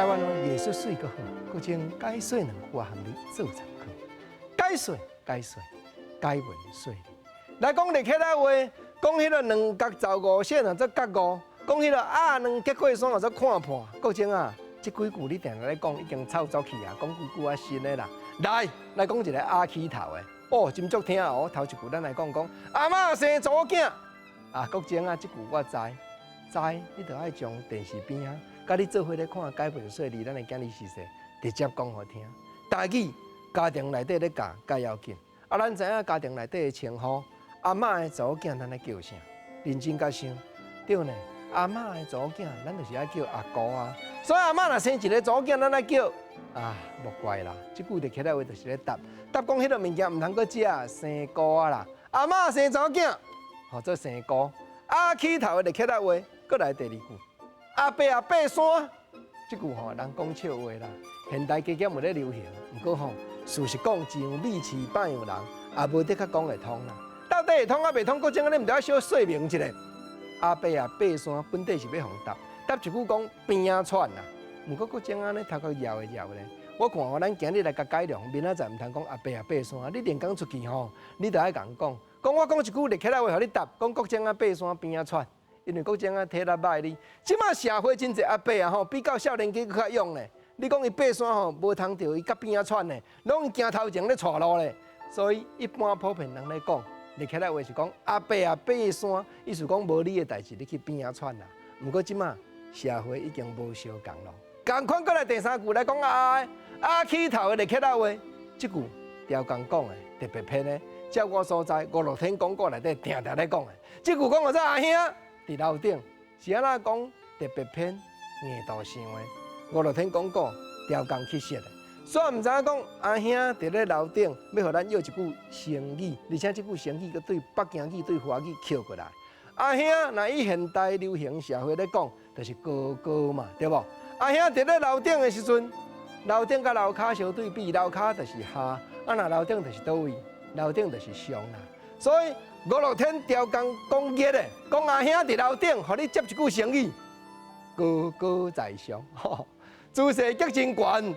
台灣話藝術媠閣好，閣將解說兩句和你做參考。解說解說，解文說理。來講立起來話，講彼个兩角十五線啊，做覺悟；講彼个鴨卵結過霜啊，做看破。閣將啊，這幾句你定定咧講已經臭足去啊，講幾句仔新的啦。來來講一个鴨起頭的，哦，真足聽哦。頭一句咱來講講，阿嬤生查某囝啊，閣將啊，這句我知知，你著愛將電視邊仔，佮你做伙咧看解文說理，咱的今日時勢直接講予聽。台語家庭內底咧教較要緊，啊，咱知影家庭內底的稱呼，阿嬤的查某囝咱咧叫啥？認真共想，對呢？阿嬤的查某囝，咱就是愛叫阿姑啊。所以阿嬤若生一个查某囝，咱愛叫啊，莫怪啦。這句立起來話就是咧答答講彼个物件毋通閣食生菇仔啦。阿嬤生查某囝，號做生菇。鴨起頭的立起來話，閣來第二句。阿伯啊爬山，這句吼人講笑話啦。現代加減有咧流行，毋過吼事實講，只有美市百樣人，也無的確講會通啦。到底會通抑袂通？閣將你毋著愛小說明一下。阿伯啊爬山本底是欲予答，答一句講邊仔喘啦。毋過閣將按呢頭殼搖一搖咧，我看吼，咱今日來共改良，明仔載毋通講阿伯啊爬山，你連講出去吼，你著愛共講，講我講一句立起來話，予你答，講國將啊爬山邊仔喘。因為國將啊體力歹哩，這馬社會真濟阿伯啊吼，比較少年家閣較勇咧。你講伊爬山吼，無通著伊佮邊仔喘咧，攏行頭前咧帶路咧。所以一般普遍人咧講，立起來話是講阿伯啊爬山，意思講無你的代誌，你去邊仔喘啦。毋過這馬社會已經無相仝咯。仝款閣來第三句來講啊，鴨起頭的立起來話，這句刁工講的特別偏的，照我所知，五樂天廣告內底定定咧講的。這句講予做阿兄佇樓頂，是按怎講特別篇硬度想的？五樂天廣告刁工去設的，所以毋知影講阿兄佇咧樓頂欲予咱約一句成語，而且這句成語閣對北京語對華語抾過來。阿兄若以現代流行社會咧講，就是哥哥嘛，對無？阿兄佇咧樓頂的時陣，樓頂佮樓跤相對比，樓跤就是下，啊若樓頂就是佗位？樓頂就是上啦。所以五樂天刁工講熱的，講阿兄佇樓頂，予你接一句成語，高高在上，姿勢極真懸。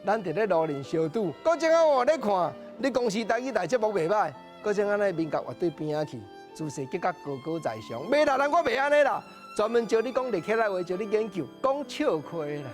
咱佇咧路面相拄，閣怎啊我咧看，你公視台語台節目袂䆀，閣怎按呢面頰越對邊仔去，姿勢極較高高在上。袂啦，人我袂按呢啦，專門招你講立起來話，招你研究講笑話啦。